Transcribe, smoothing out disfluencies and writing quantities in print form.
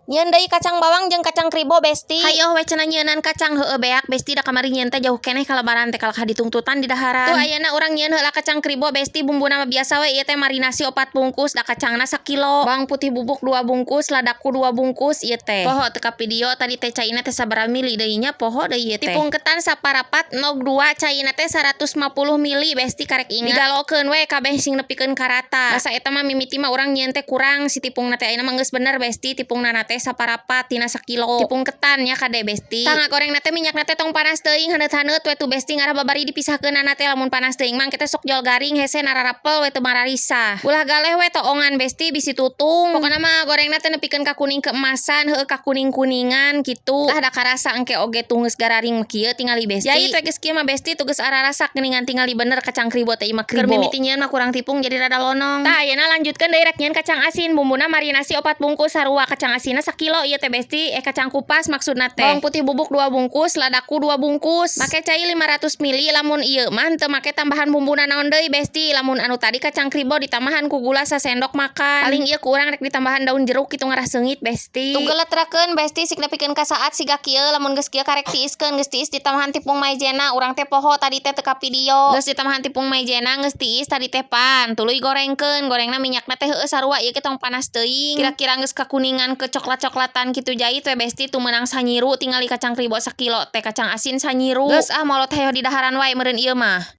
Nyieun deui kacang bawang jeung kacang kribo, Besti. Hayoh we cenah nyieunnan kacang, heueuh beak, Besti, da kamari nyieun teh jauh keneh kalebaran teh kalakah ditungtutan di daharan. Tuh, ayeuna urang nyieun heula kacang kribo, Besti. Bumbuna mah biasa we, ieu teh marinasi opat bungkus, da kacangna sakilo. Bawang putih bubuk 2 bungkus, ladaku 2 bungkus ieu teh. Poho teu ka video tadi teh caina teh sabaraha mili deui nya, poho deui ieu teh. Tipung ketan saparapat, nog 2, caina teh 150 mili, Besti, karek inget. Digalokeun we kabeh sing nepikeun ka rata. Basa eta mah mimiti mah urang nyieun teh kurang si tipungna teh, ayeuna mah geus bener, Besti, tipungna teh saparapat tina sakilo. Tipung ketan nya kade, Besti. Tah, ngagorengna teh minyakna teh tong panas teuing, haneut-haneut we tuh, Besti, ngarah babari dipisahkeunana teh. Lamun panas teuing mah kita sok jol garing, hese nararapel we, teu mararisa. Ulah galeh we toongan, Besti, bisi tutung. Pokona mah gorengna teh nepikeun ka kuning keemasan, heueuh, ka kuning-kuningan kitu. Tah, da karasa engke oge tuh geus gararing kieu tingali, Besti. Jait we geus kieu mah, Besti, tuh geus ararasak geuningan, tingali bener kacang kribo teh ieu mah kribo. Keur mimiti nyieun mah kurang tipung, jadi rada lonong. Tah, ayeuna lanjutkeun deui rek nyieun kacang asin. Bumbuna marinasi opat bungkus sarua, kacang asinna sakilo ieu teh, Besti, eh, kacang kupas maksudna teh. Bawang putih bubuk 2 bungkus, ladaku 2 bungkus. Make cai 500 mili. Lamun ieu mah teu make tambahan bumbuna naon deui, Besti. Lamun anu tadi kacang kribo ditambahan ku gula sasendok makan. Paling ieu ku urang rek ditambahan daun jeruk kitu ngarah seungit, Besti. Tunggu, Besti, sik nepikeun ka saat siga kieu. Lamun geus kieu karek tiiskeun, geus tiis ditambahan tipung maizena. Urang teh poho tadi teh teu ka video. Geus ditambahan tipung maizena, geus tiis tadi teh pan. Tuluy gorengkeun, gorengna minyakna teh heueuh sarua ieu ge, tong panas teuing. Kira-kira geus kakuningan ke coklat-coklatan kitu jait we, Besti, tuh meunang sanyiru tingali kacang kribo sakilo teh, kacang asin sanyiru. Geus ah, molot, hayo di daharan wae meureun ieu mah.